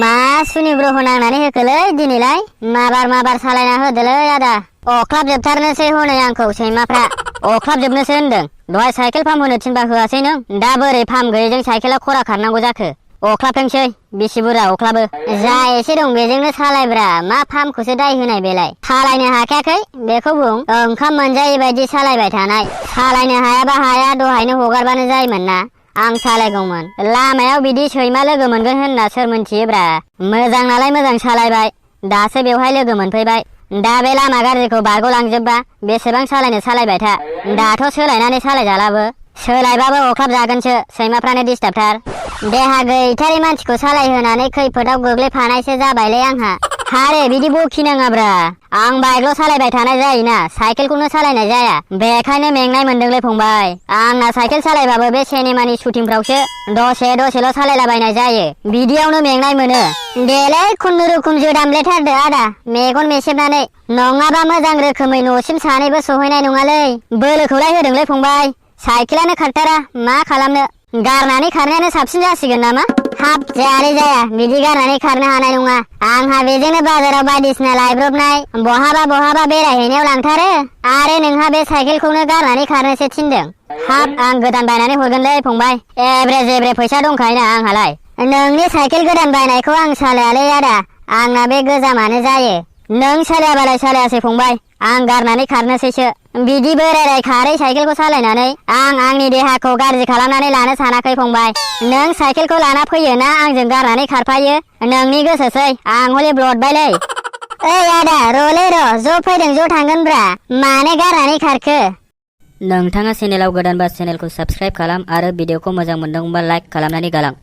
मा सुनिग्रह नांनानै होखोलै दिनैलाय माबार सालायना होदोलै आदा अख्लाबजोबथारनोसै हनै आंखौ सैमाफ्रा अख्लाबजोबनोसै होनदों दहाय साइकेल पाम्प होनो थिनबा होआसै नों दा बोरै पाम्प गैयैजों साइकेला खरा खारनांगौ जाखो अख्लाबथोंसै बेसे बुरजा अख्लाबो जा एसे दं बेजोंनो सालायब्रा मा पाम्पखौसो दाय होनाय बेलाय सालायनो हाखायाखै बेखौ बुं ओंखाम मोनजायै बायदि सालायबाय थानाय सालायनो हायाबा हाया दहायनो हगारबानो जायोमोन ना आं सालायगौमोन लामायाव बिदि सैमा लोगो मोनगोन होनना सोर मोनथियोब्रा मोजां नालाय मोजां सालायबाय दासो बेवहाय लोगो मोनफैबाय दा बे लामा गाज्रिखौ बारग'लांजोबबा बेसेबां सालायबाय था दाथ' सोलायनानै सालायजालाबो सोलायबाबो अख्लाब जागोनसो सैमाफ्रानो डिस्टार्बथार देहा गैथारै मानसिखौ सालायहोनानै खैफोदाव गोग्लैफानायसो जाबायलै आंहा हारे बिदि बखिनाङाब्रा आं बाइकल' सालायबाय थानाय जायोना साइकेलखौनो सालायनाय जाया बेखायनो मेंनाय मोनदोंलै फंबाय आंना साइकेल सालायबाबो बे सिनेमानि शुटिंफ्रावसो दसेल' सालायलाबायनाय जायो बिदियावनो मेंनाय मोनो देलै खुनुरुखुम जोदामलेथारदो आदा मेगन मेसेबनानै नङाबा मोजां रोखोमै न'सिम सानैबो सहैनाय नङालै बोलोखौलाय होदोंलै फंबाय साइकेलानो खारथारा मा खालामनो गारनानै खारनायानो साबसिन जासिगोन नामा हाब जाया बिदि गारनानै खारनो हानाय नङा आंहा बेजोंनो बाजाराव बायदिसिना लायब्रबनाय बहाबा बेरायहैनायाव लांथारो आरो नोंहा बे साइकेलखौनो गारनानै खारनोसो थिनदों हाब आं गोदान बायनानै हरगोनलै फंबाय एब्रे जेब्रे फैसा दंखायोना आंहालाय नोंनि साइकेल गोदान बायनायखौ आं सालायालै आदा आंना बे गोजामानो जायो नों सालायाबालाय सालायासै फंबाय आं गारनानै खारनोसैसो बिदि बोराय खारै साइकेलखौ सालायनानै आं आंनि देहाखौ गाज्रि खालामनानै लानो सानाखै फंबाय नों साइकेलखौ लाना फैयो ना आंजों गारनानै खारफायो नोंनि गोसोसै आं हले ब्लडबायलै ओइ आदा र'लै ज' फैदों ज' थांगोनब्रा मानो गारनानै खारखो नोंथाङा चेनेलाव गोदानबा चेनेलखौ साबस्क्राइब खालाम आरो भिडिअखौ मोजां मोनदोंबा लाइक खालामनानै गालां।